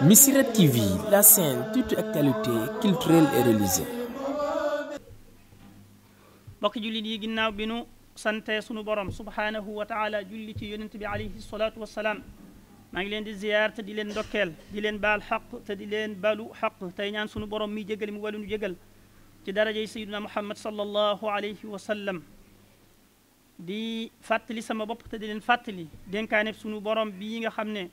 Missirah TV, la chaîne toute actualité culturelle et religieuse. bokki jullit yi ginnaaw bi nu sante sunu borom subhanahu wa taala julli ci yonent bi alayhi salaatu wassalaam maa ngi leen di ziyaar te di leen ndokkeel di leen baal xaq te di leen balu xaq tey ñaan sunu borom mi jégal mu walu nu jégal ci darajay sayyidina muhammad sallallahu alayhi wa sallam di fàttali sama bopp te di leen fàttali dénkaane sunu borom bii nga xam ne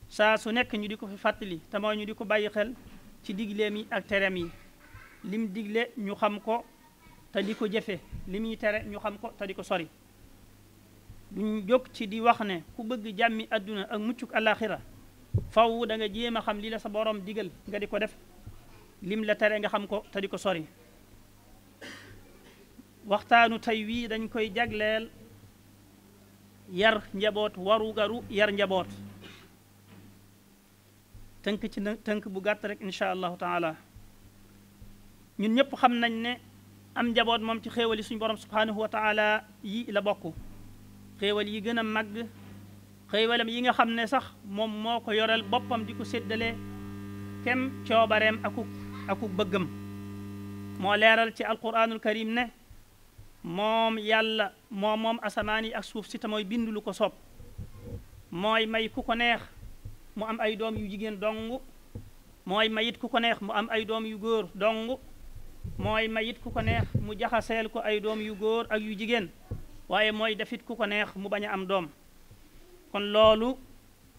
saa su nekk ñu di ko fi fàttali te mooy ñu di ko bàyyi xel ci digleem yi ak tereem yi lim digle ñu xam ko te di ko jëfe li muy tere ñu xam ko te di ko sori duñ jóg ci di wax ne ku bëgg jàmmi adduna ak muccuk alaxira faw da nga jéem a xam li la sa borom digal nga di ko def lim la tere nga xam ko te di ko sori waxtaanu tey wii dañ koy jagleel yar njaboot waru garu yar njaboot tënk ci tënk bu gàtt rek incha allahu taala ñun ñëpp xam nañ ne am njaboot moom ci xéewal yi suñu borom subhanahu wa taala yi la bokk xéewal yi gën a màgg xéewalam yi nga xam ne sax moom moo ko yoreel boppam di ko séddale kem coobareem aku bëggam moo leeral ci alquranul karim ne moom yàlla moom asamaan yi ak suuf si te mooy bind lu ko soob mooy may ku ko neex mu am ay doom yu jigéen dong mooy mayit ku ko neex mu am ay doom yu góor dong mooy mayit ku ko neex mu jaxaseel ko ay doom yu góor ak yu jigéen waaye mooy defit ku ko neex mu bañ a am doom kon loolu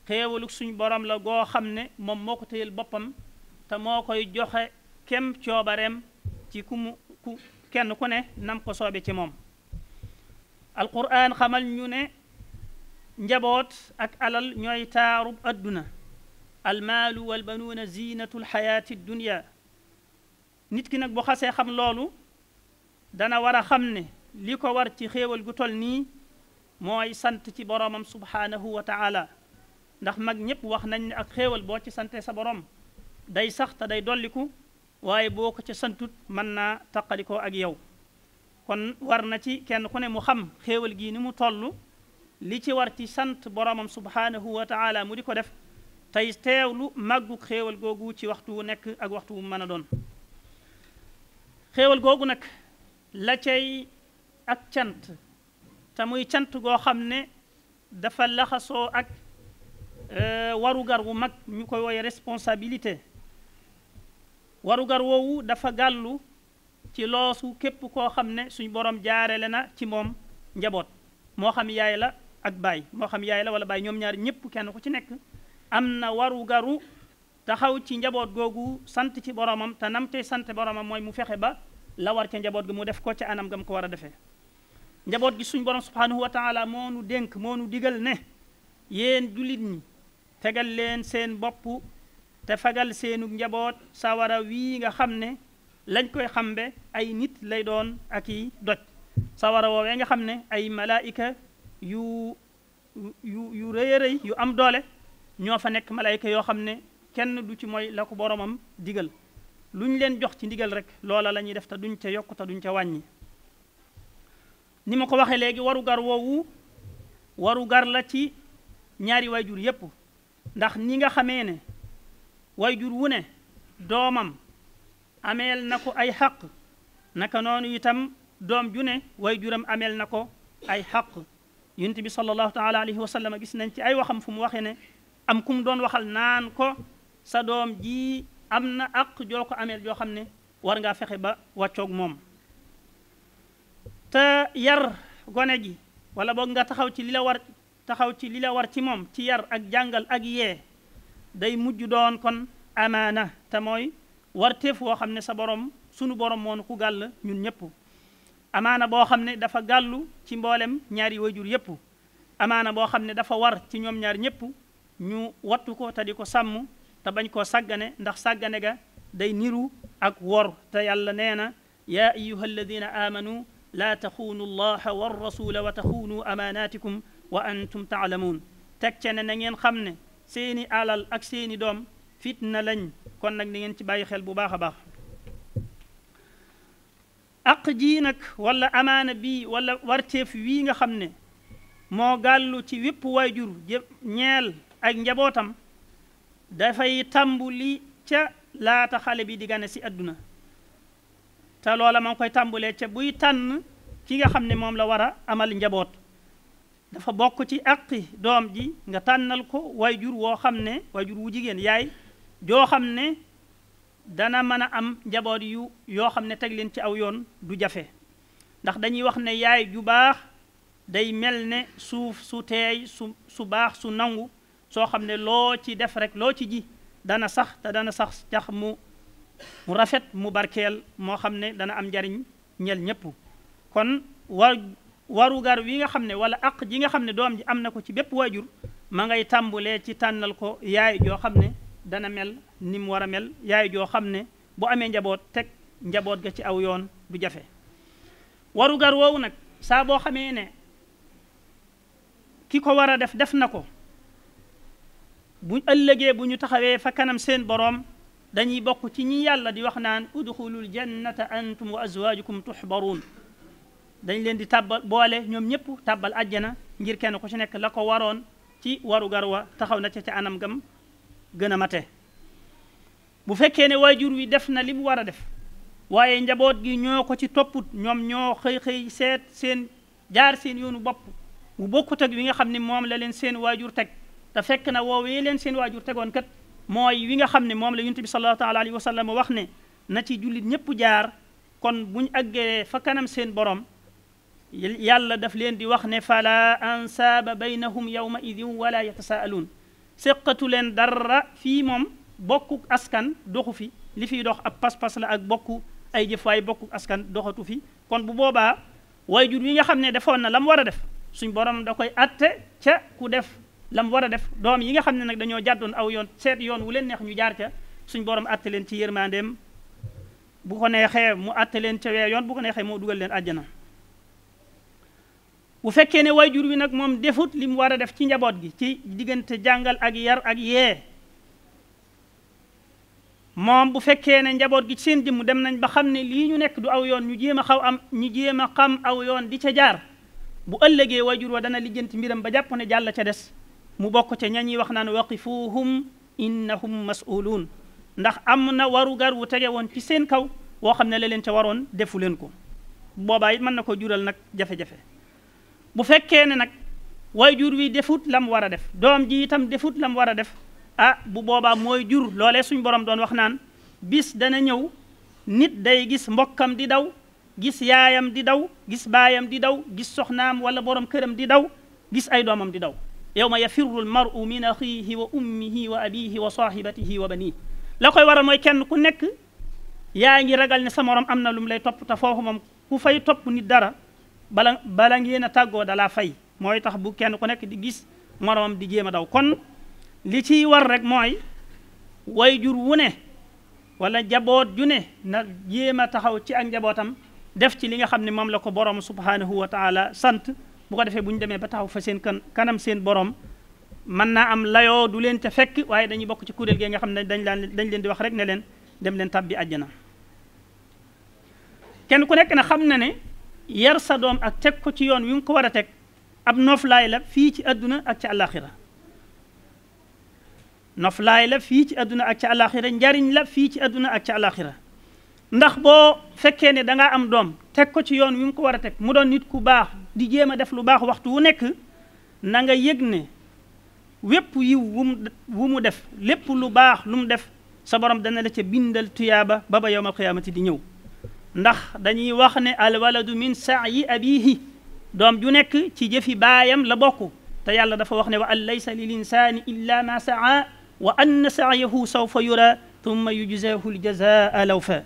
xéewaluk suñ borom la goo xam ne moom moo ko téyel boppam te moo koy joxe kem coobareem ci kenn ku ne nam ko soobe ci moom alquran xamal ñu ne njaboot ak alal ñooy taarub adduna almaalu walbanuuna ziinatul xayaati dunya nit ki nag bu xasee xam loolu dana war a xam ne li ko war ci xéewal gu tol nii mooy sant ci boromam subhanahu wa taala ndax mag ñëpp wax nañ ne ak xéewal boo ci sante sa borom day sax te day dolliku waaye boo ko ci santut mën naa taqalikoo ak yow kon war na ci kenn ku ne mu xam xéewal gii ni mu toll li ci war ci sant boromam subhanahu wa taala mu di ko def tey teewlu màggug xéewal googu ci waxtu wu nekk ak waxtu wu mën a doon xéewal googu nag la cay ak cant te muy cant goo xam ne dafa laxasoo ak warugar wu mag ñu koy woye responsabilité warugar woowu dafa gàllu ci loosu képp koo xam ne suñ borom jaarele na ci moom njaboot moo xam yaay la ak baay moo xam yaay la wala baay ñoom ñaar ñëpp kenn ku ci nekk am na warugaru taxaw ci njaboot googu sant ci boromam te nam tey sant boromam mooy mu fexe ba la war ca njaboot gi mu def ko ca anam gam ko war a defee njaboot gi suñ borom subhanahu wa taala moo nu dénk moo nu digal ne yéen jullit ñi tegal leen seen bopp te fagal seenu njaboot sawara wii nga xam ne lañ koy xambe ay nit lay doon ak i doj sawara woowee nga xam ne ay malaayika yu rëy a rëy yu am doole ñoo fa nekk malaayika yoo xam ne kenn du ci mooy la ko boromam digal lu ñu leen jox ci ndigal rek loola la ñuy def te duñ ca yokk te duñ ca wàññi ni ma ko waxee léegi warugar woowu warugar la ci ñaari wayjur yépp ndax ni nga xamee ne wayjur wu ne doomam ameel na ko ay xaq naka noonu itam doom ju ne wayjuram ameel na ko ay xaq yonent bi sallallahu taala alayhi wa sallam gis nañ ci ay waxam fu mu waxee ne am kum doon waxal naan ko sa doom ji am na aq joo ko ameel joo xam ne war ngaa fexe ba wàccoog moom te yar gone gi wala boog nga taxaw ci li la war ci moom ci yar ak jàngal ak yee day mujj doon kon amaana te mooy warteef woo xam ne sa borom sunu borom moo nu ku gàll ñun ñëpp amaana boo xam ne dafa gàllu ci mboolem ñaari wayjur yëpp amaana boo xam ne dafa war ci ñoom ñaar ñëpp ñu wattu ko te di ko sàmm te bañ koo sàggane ndax sàggane ga day niru ak wor te yàlla nee na yaa ayuha alladina amanu laa taxuunu allaha war rasula wa taxuunu amaanaatikum wa antum taalamuun teg ce ne na ngeen xam ne seeni alal ak seeni doom fitna lañ kon nag ni ngeen ci bàyyi xel bu baax a baax aq ji nag wala amaana bii wala warteef wii nga xam ne moo gàllu ci wépp waajur ñeel ak njabootam dafay tàmbuli ca laata xale bi di gane si àdduna te loola ma ngi koy tàmbulee ca buy tànn ki nga xam ne moom la war a amal njaboot dafa bokk ci àqi doom ji nga tànnal ko waajur woo xam ne waajur wu jigéen yaay joo xam ne dana mën a am njaboot yoo xam ne teg leen ci aw yoon du jafe ndax dañuy wax ne yaay ju baax day mel ne suuf su teey su baax su nangu soo xam ne loo ci def rek loo ci ji dana sax te dana sax cax mu rafet mu barkeel moo xam ne dana am njariñ ñel ñépp kon warugar wi nga xam ne wala aq ji nga xam ne doom ji am na ko ci bépp waajur ma ngay tàmbulee ci tànnal ko yaay joo xam ne dana mel ni mu war a mel yaay joo xam ne bu amee njaboot teg njaboot ga ci aw yoon du jafe warugar woowu nag saa boo xamee ne ki ko war a def na ko bu ëllëgee bu ñu taxawee fa kanam seen boroom dañuy bokk ci ñi yàlla di wax naan udxulul jannata antum wa azwajukum tuxbaruun dañ leen di tàbbal boole ñoom ñëpp tàbbal àjjana ngir kenn ku ci nekk la ko waroon ci warugar wa taxaw na ca anam gam gën a mate bu fekkee ne waajur wi def na li mu war a def waaye njaboot gi ñoo ko ci topput ñoom ñoo xëy seet seen jaar seen yoonu bopp bu bokkut ak wi nga xam ne moom la leen seen waajur teg te fekk na woowee leen seen waajur tegoon kat mooy wi nga xam ne moom la yonent bi sallallahu taala alayhi wa sallam wax ne na ci jullit ñëpp jaar kon buñ àggee fa kanam seen borom yàlla daf leen di wax ne fala ansaaba baynahum yawma idin wala yatasaaluun séqatu leen dara fii moom bokku askan doxu fi li fiy dox ab pas-pas la ak bokku ay jëf waaye bokku askan doxatu fi kon bu boobaa waajur wi nga xam ne defoon na la mu war a def suñ borom da koy atte ca ku def la mu war a def doom yi nga xam ne nag dañoo jàddoon aw yoon seet yoon wu leen neex ñu jaar ca suñ borom atte leen ci yërmandeem bu ko neexee mu atte leen ca wee yoon bu ko neexee moo dugal leen àjjana bu fekkee ne waajur wi nag moom defut li mu war a def ci njaboot gi ci diggante jàngal ak yar ak yee moom bu fekkee ne njaboot gi ci seen jëmm dem nañ ba xam ne lii ñu nekk du aw yoon ñu jéem a xam aw yoon di ca jaar bu ëllëgee waajur wa dana lijjanti mbiram ba jàpp ne jàll ca des mu bokk ca ña ñuy wax naan waqifuhum innahum mas'uluun ndax am na warugar wu tege woon ci seen kaw woo xam ne la leen ca waroon defu leen ko boobaa it mën na ko jural nag jafe-jafe bu fekkee ne nag waajur wi defut lam war a def doom ji itam defut lam war a def bu boobaa mooy jur loolee suñ borom doon wax naan bis dana ñëw nit day gis mbokkam di daw gis yaayam di daw gis baayam di daw gis soxnaam wala borom këram di daw gis ay doomam di daw yawma yafirru almar'u min axiihi wa ummihi wa abihi wa sahibatihi wa banihi la koy waral mooy kenn ku nekk yaa ngi ragal ne sa morom am na lu mu lay topp te foofu moom ku fay topp nit dara bala ngeen a tàggoo dalaa fay mooy tax bu kenn ku nekk di gis moromam di jéem a daw kon li ciy war rek mooy waajur wu ne wala njaboot ju ne na jéem a taxaw ci ak njabootam def ci li nga xam ne moom la ko borom subhanahu wa taala sant bu ko defee bu ñu demee ba taxaw fa seen kanam seen borom mën naa am layoo du leen ca fekk waaye dañuy bokk ci kuréel gi nga xam ne dañ leen di wax rek ne leen dem leen tabbi àjjana kenn ku nekk na xam na ne yar sa doom ak teg ko ci yoon wi mu ko war a teg ab noflaay la fii ci àdduna ak ci àllaaxira noflaay la fii ci àdduna ak ci àllaaxira njariñ la fii ci àdduna ak ci àllaaxira ndax boo fekkee ne dangaa am doom teg ko ci yoon wi mu ko war a teg mu doon nit ku baax di jéem a def lu baax waxtu wu nekk na nga yëg ne wépp yiw wu mu def lépp lu baax lu mu def sa borom dana la ca bindal tuyaaba ba yawmal qiyaamati di ñëw ndax dañuy wax ne alwaladu min sa'yi abihi doom ju nekk ci jëfi baayam la bokk te yàlla dafa wax ne wa an laysa lil insaani illa ma sa'a wa anna sa'yahu sawfa yura thumma yujzahu aljazaa lawfa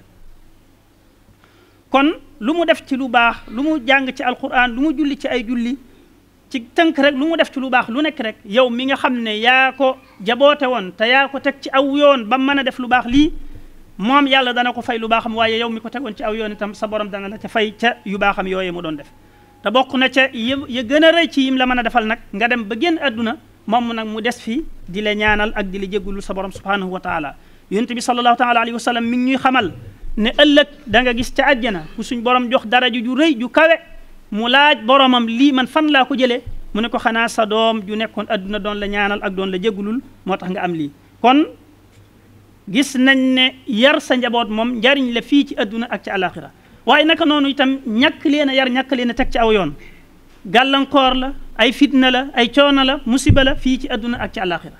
kon lu mu def ci lu baax lu mu jàng ci alquran lu mu julli ci ay julli ci tënk rek lu mu def ci lu baax lu nekk rek yow mi nga xam ne yaa ko jaboote woon te yaa ko teg ci aw yoon ba mën a def lu baax lii moom yàlla dana ko fay lu baaxam waaye yow mi ko tegoon ci aw yoon itam sa borom dana la ca fay ca yu baaxam yooyee mu doon def te bokk na ca ya gën a rëy ci yim la mën a defal nag nga dem ba génn àdduna moom nag mu des fi di la ñaanal ak di la jéggulu sa borom subhanahu wa taala yonent bi sallallahu taala alayhi wa sallam mi ngi ñuy xamal ne ëllëg da nga gis ca àjjana ku suñ borom jox daraja ju rëy ju kawe mu laaj boromam lii man fan laa ko jëlee mu ne ko xanaa sa doom ju nekkoon àdduna doon la ñaanal ak doon la jéggulul moo tax nga am lii kon gis nañ ne yar sa njaboot moom njariñ la fii ci adduna ak ci àllaaxira waaye naka noonu itam ñàkk leen a yar ñàkk leen a teg ci aw yoon gàllankoor la ay fitna la ay coono la musiba la fii ci adduna ak ci àllaaxira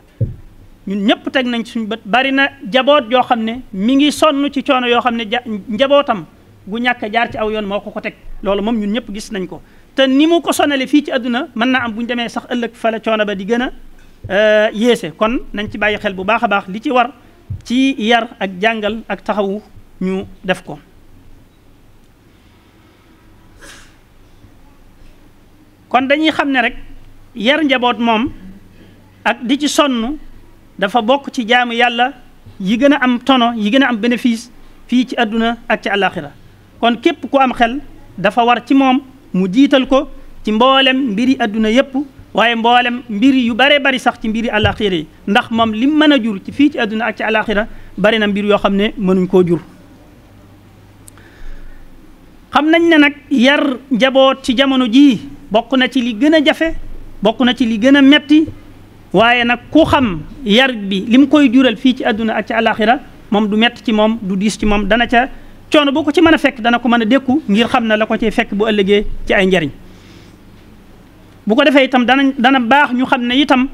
ñun ñëpp teg nañ suñu bët bari na jaboot yoo xam ne mi ngi sonn ci coono yoo xam ne njabootam gu ñàkk a jaar ci aw yoon moo ko teg loolu moom ñun ñëpp gis nañ ko te ni mu ko sonale fii ci adduna mën naa am bu ñu demee sax ëllëg fa la coono ba di gën a yéese kon nañ ci bàyyi xel bu baax a baax li ci war ci yar ak jàngal ak taxawu ñu def ko kon dañuy xam ne rek yar njaboot moom ak di ci sonn dafa bokk ci jaamu yàlla yi gën a am tono yi gën a am bénéfice fii ci adduna ak ci àllaaxira kon képp ku am xel dafa war ci moom mu jiital ko ci mboolem mbiri adduna yépp waaye mboolem mbiri yu bare bari sax ci mbiri àllaaxira yi ndax moom lim mën a jur ci fii ci adduna ak ci àllaaxira bari na mbir yoo xam ne mënuñ koo jur xam nañ ne nag yar njaboot ci jamono jii bokk na ci li gën a jafe bokk na ci li gën a metti waaye nag ku xam yar bi lim koy jural fii ci adduna ak ci àllaaxira moom du metti ci moom du diis ci moom dana ca coono boo ko ci mën a fekk dana ko mën a dékku ngir xam na la ko cay fekk bu ëllëgee ci ay njariñ bu ko defee itam dana baax ñu xam ne itam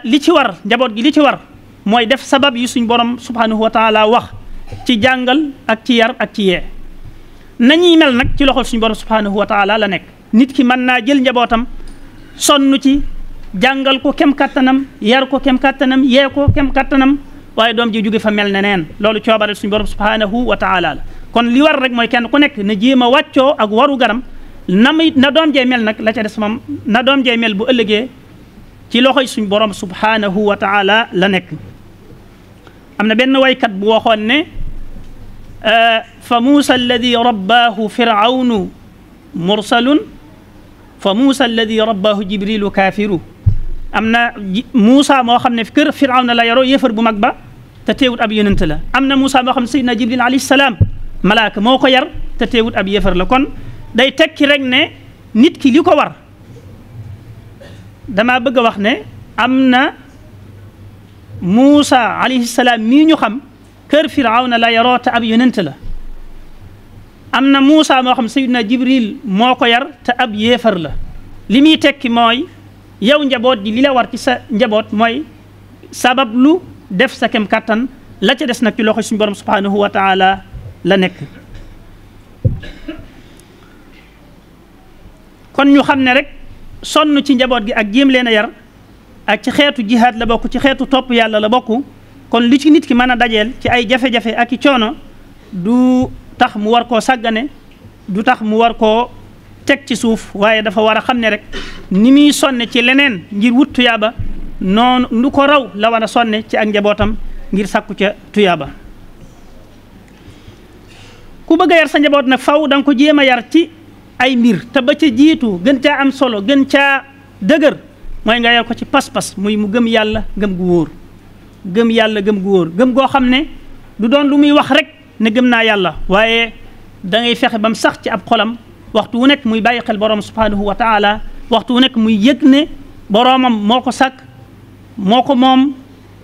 li ci war njaboot gi li ci war mooy def sabab yi suñ borom subhanahu wa taala wax ci jàngal ak ci yar ak ci yee nañuy mel nag ci loxol suñ borom subhanahu wa taala la nekk nit ki mën naa jël njabootam sonn ci jàngal ko kem kattanam yar ko kem kattanam yee ko kem kattanam waaye doom ji jóge fa mel ne neen loolu coobare suñu borom subhanahu wa taala la kon li war rek mooy kenn ku nekk na jéem a wàccoo ak waru garam na doom jey mel nag la ca des moom na doom jey mel bu ëllëgee ci loxoy suñu borom subhanahu wa taala la nekk am na benn waykat bu waxoon ne fa muusa alladi rabbaahu firawnu mursalun fa muusa alladi rabbaahu jibrilu kaafiru am na Muusa moo xam ne kër Firawna la yaroo yéefar bu mag ba te teewut ab yonent la am na Muusa moo xam ne Seydina Jibril alayhi salaam malaaka moo ko yar te teewut ab yéefar la kon day tekki rek ne nit ki li ko war damaa bëgg a wax ne am na Muusa alayhi salaam mii ñu xam kër Firawna la yaroo te ab yonent la am na Muusa moo xam Seydina Jibril moo ko yar te ab yéefar la li muy tekki mooy yow njaboot ji li la war ci sa njaboot mooy sabab lu def sa kem kàttan la ca des nag ci loxo suñu borom subhanahu wa taala la nekk kon ñu xam ne rek sonn ci njaboot gi ak jéem leen a yar ak ci xeetu jihaad la bokk ci xeetu topp yàlla la bokk kon li ci nit ki mën a dajeel ci ay jafe-jafe ak i coono du tax mu war koo sàggane du tax mu war koo teg ci suuf waaye dafa war a xam ne rek ni muy sonne ci leneen ngir wut tuyaaba noonu lu ko raw la war a sonne ci ak njabootam ngir sàkku ca tuyaaba ku bëgg a yar sa njaboot nag faw da nga ko jéem a yar ci ay mbir te ba ca jiitu gën caa am solo gën caa dëgër mooy nga yar ko ci pas-pas muy mu gëm yàlla gëm gu wóor gëm yàlla gëm gu wóor gëm goo xam ne du doon lu muy wax rek ne gëm naa yàlla waaye da ngay fexe ba mu sax ci ab xolam waxtu wu nekk muy bàyyi xel borom subhanahu wa taala waxtu wu nekk muy yëg ne boromam moo ko sàkk moo ko moom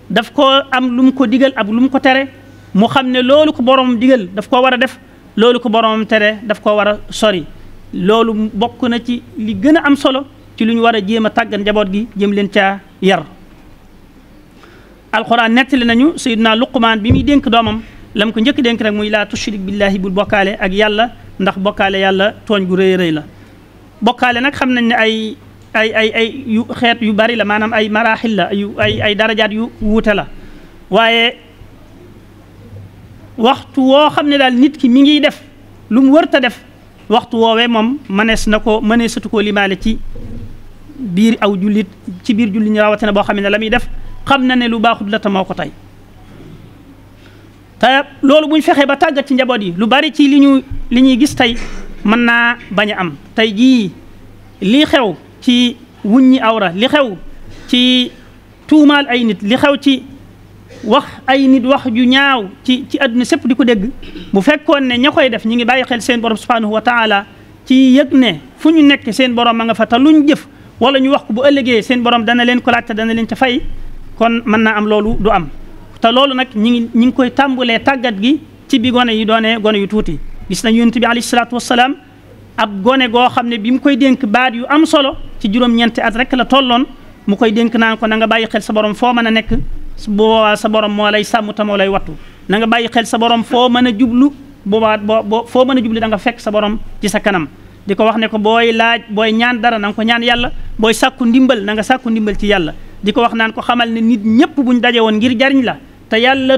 daf ko am lu mu ko digal ak lu mu ko tere mu xam ne loolu ko boromam digal daf koo war a def loolu ko boromam tere daf koo war a sori loolu bokk na ci li gën a am solo ci lu ñu war a jéem a tàggat njaboot gi jëm leen caa yar alquran nettali nañu sayyidina Luqmaan bi muy dénk doomam lam ko njëkk dénk rek muy laa tushrik billahi bul bokkaale ak yàlla ndax bokkaale yàlla tooñ gu rëy rëy la bokkaale nag xam nañ ne ay yu xeet yu bari la maanaam ay maraaxil la ay darajaat yu wuute la waaye waxtu woo xam ne daal nit ki mi ngi def lu mu wërta def waxtu woowee moom mëneesatu koo limaale ci biir aw jullit ci biir jullit ñu rawatina boo xam ne la muy def xam na ne lu baaxut la te moo ko tey te loolu bu ñu fexee ba tàggat ci njaboot yi lu bari ci li ñuy gis tey mën naa bañ a am tey jii li xew ci wuññi awra li xew ci tuumaal ay nit li xew ci wax ay nit wax ju ñaaw ci àdduna sépp di ko dégg bu fekkoon ne ña koy def ñi ngi bàyyi xel seen borom subhanahu wa taala ci yëg ne fu ñu nekk seen borom ma nga fa te luñ jëf wala ñu wax ko bu ëllëgee seen borom dana leen ko laaj te dana leen ca fay kon mën naa am loolu du am te loolu nag ñi ngi koy tàmbulee tàggat gi ci bi gone yi doonee gone yu tuuti. gis nañ yonent bi alayhi salaatu wasalaam ab gone goo xam ne bi mu koy dénk baat yu am solo ci juróom-ñeenti at rek la tolloon mu koy dénk naan ko na nga bàyyi xel sa borom foo mën a nekk boobaa sa borom moo lay sàmm te moo lay wattu na nga bàyyi xel sa borom foo mën a jublu boobaa foo mën a jublu da nga fekk sa borom ci sa kanam di ko wax ne ko booy laaj booy ñaan dara na nga ko ñaan yàlla booy sàkku ndimbal na nga sàkku ndimbal ci yàlla di ko wax naan ko xamal ne nit ñëpp buñ daje woon ngir jariñ la te yàlla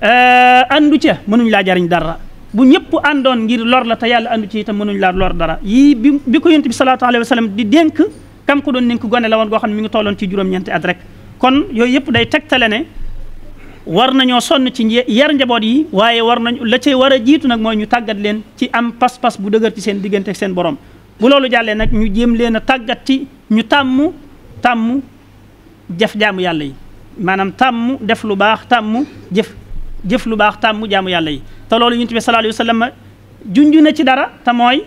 andu ca mënuñ laa jariñ dara bu ñëpp àndoon ngir lor la te yàlla andu ci itam mënuñ laa lor dara yii bi ko yonent bi salaatu alayhi wa sallam di dénk kam ko doon dénk gone la woon goo xam ne mi ngi tolloon ci juróom-ñeenti at rek kon yooyu yëpp day tegtale ne war nañoo sonn ci yar njaboot yi waaye war nañ la cay war a jiitu nag mooy ñu tàggat leen ci am pas-pas bu dëgër ci seen diggante ak seen borom bu loolu jàllee nag ñu jéem leen a tàggat ci ñu tàmm jëf jaamu yàlla yi maanaam tàmm def lu baax tàmm jëf lu baax tàmm jaamu yàlla yi te loolu yonent bi sallallahu alayhi wa sallam junju na ci dara te mooy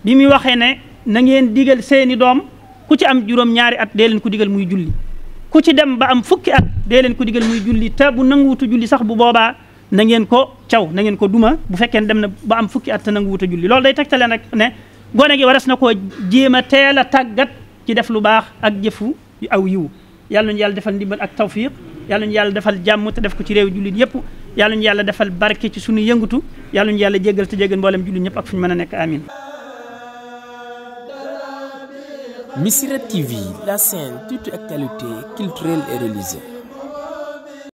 bi muy waxee ne na ngeen digal seeni doom ku ci am juróom-ñaari at dee leen ko digal muy julli ku ci dem ba am fukki at dee leen ko digal muy julli te bu nanguwutu julli sax bu boobaa na ngeen ko caw na ngeen ko duma bu fekkee dem na ba am fukki at te nanguwutu julli loolu day tegtale nag ne gone gi waras na koo jéem a teel a tàggat ci def lu baax ak jëfu aw yiw yàlla ñu yàlla defal ndimbal ak tawfiq yàlla ñu yàlla defal jàmm te def ko ci réew jullit yëpp yàlla ñu yàlla defal barke ci suñu yëngatu yàlla ñu yàlla jéggal te jéggal mboolem jullit ñëpp ak fu ñu mën a nekk amin. Missirah TV, la chaîne toute actualité culturelle et religieuse.